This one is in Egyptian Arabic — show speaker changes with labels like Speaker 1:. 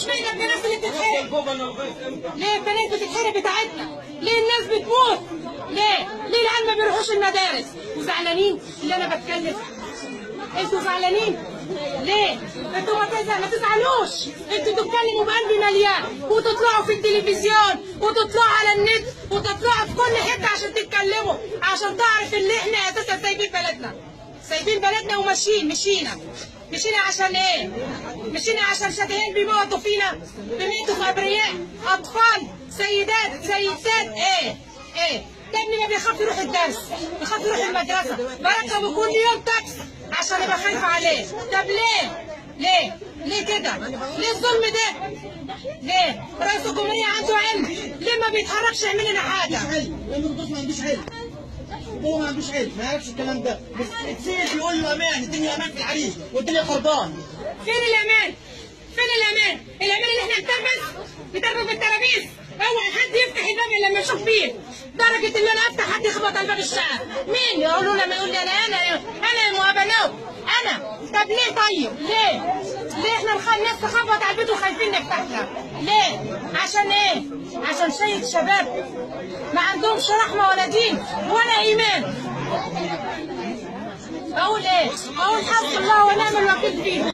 Speaker 1: اشمعنى الناس اللي بتتحرق؟ ليه البنات بتتحرق بتاعتنا؟ ليه الناس بتموت؟ ليه؟ ليه العيال ما بيروحوش المدارس؟ وزعلانين اللي انا بتكلم؟ انتوا زعلانين؟ ليه؟ انتوا ما تزعلوش، انتوا تتكلموا بقلب مليان وتطلعوا في التلفزيون وتطلعوا على النت وتطلعوا في كل حتة عشان تتكلموا، عشان تعرف اللي احنا اساسا سايبين بلدنا. سايبين بلدنا وماشيين، مشينا عشان ايه؟ مشينا عشان شتايين بيموتوا فينا، بيموتوا في ابرياء، اطفال، سيدات، سيدات، ايه؟ ايه؟ ده ابني ما بيخاف يروح الدرس، بيخاف يروح المدرسة، بركبه كل يوم تاكسي عشان ابقى خايفة عليه، طب ليه؟ ليه؟ ليه كده؟ ليه الظلم ده؟ ليه؟ رئيس الجمهورية عنده علم، ليه ما بيتحركش يعمل لنا حاجة؟
Speaker 2: لأن الرئيس ما عندوش علم. هو ما عندوش علم، ما يعرفش الكلام ده، بس اتسال بيقول له امان، الدنيا امان في العريش والدنيا خربان.
Speaker 1: فين الامان؟ فين الامان؟ الامان اللي احنا نتربس بالترابيز، اوعى حد يفتح الباب الا لما يشوف فيه، درجة ان انا افتح حد يخبط على باب الشقة، مين؟ يقولوا لما يقول لي انا انا انا يا مقابلة انا، طب ليه طيب؟ ليه؟ ليه احنا الناس تخبط على البيت وخايفين نفتح لها؟ ليه؟ عشان ايه؟ عشان شيء شباب ما عندهمش رحمة ولا دين ولا إيمان. أقول إيه؟ أقول حسبي الله ونعم الوكيل فيهم.